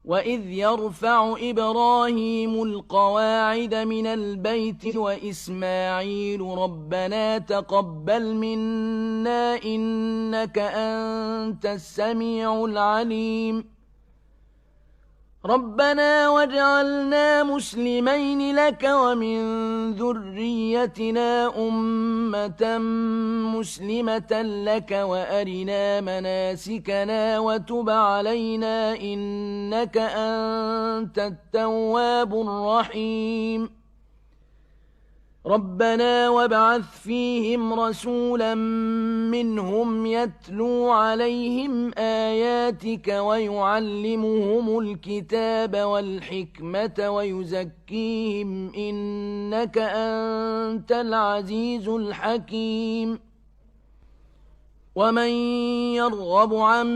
وإذ يرفع إبراهيم القواعد من البيت وإسماعيل ربنا تقبل منا إنك أنت السميع العليم ربنا واجعلنا مسلمين لك ومن ذريتنا أمة مسلمة لك وأرنا مناسكنا وتب علينا إنك أنت التواب الرحيم ربنا وابعث فيهم رسولا منهم يتلو عليهم آياتك ويعلمهم الكتاب والحكمة ويزكيهم إنك أنت العزيز الحكيم ومن يرغب عن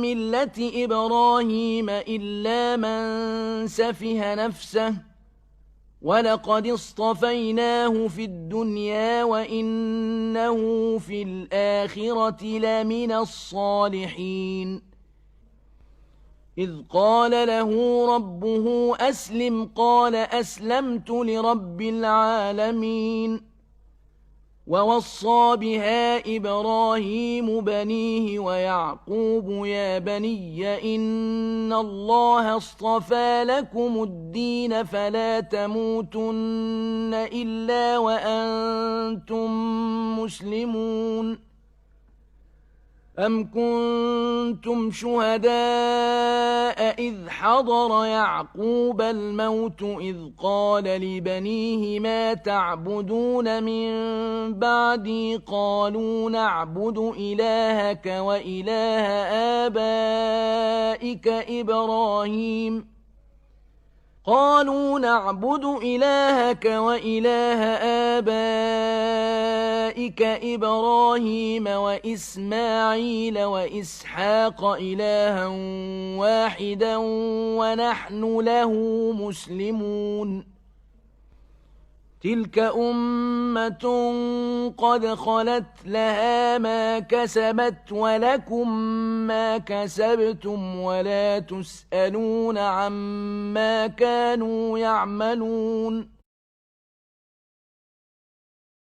ملة إبراهيم إلا من سفه نفسه ولقد اصطفيناه في الدنيا وإنه في الآخرة لمن الصالحين إذ قال له ربه أسلم قال أسلمت لرب العالمين ووصى بها إبراهيم بنيه ويعقوب يا بني إن الله اصطفى لكم الدين فلا تموتن إلا وأنتم مسلمون أم كنتم شهداء إذ حضر يعقوب الموت إذ قال لبنيه ما تعبدون من بعدي قالوا نعبد إلهك وإله آبائك إبراهيم وإسماعيل وإسحاق إلها واحدا ونحن له مسلمون تلك أمة قد خلت لها ما كسبت ولكم ما كسبتم ولا تسألون عما كانوا يعملون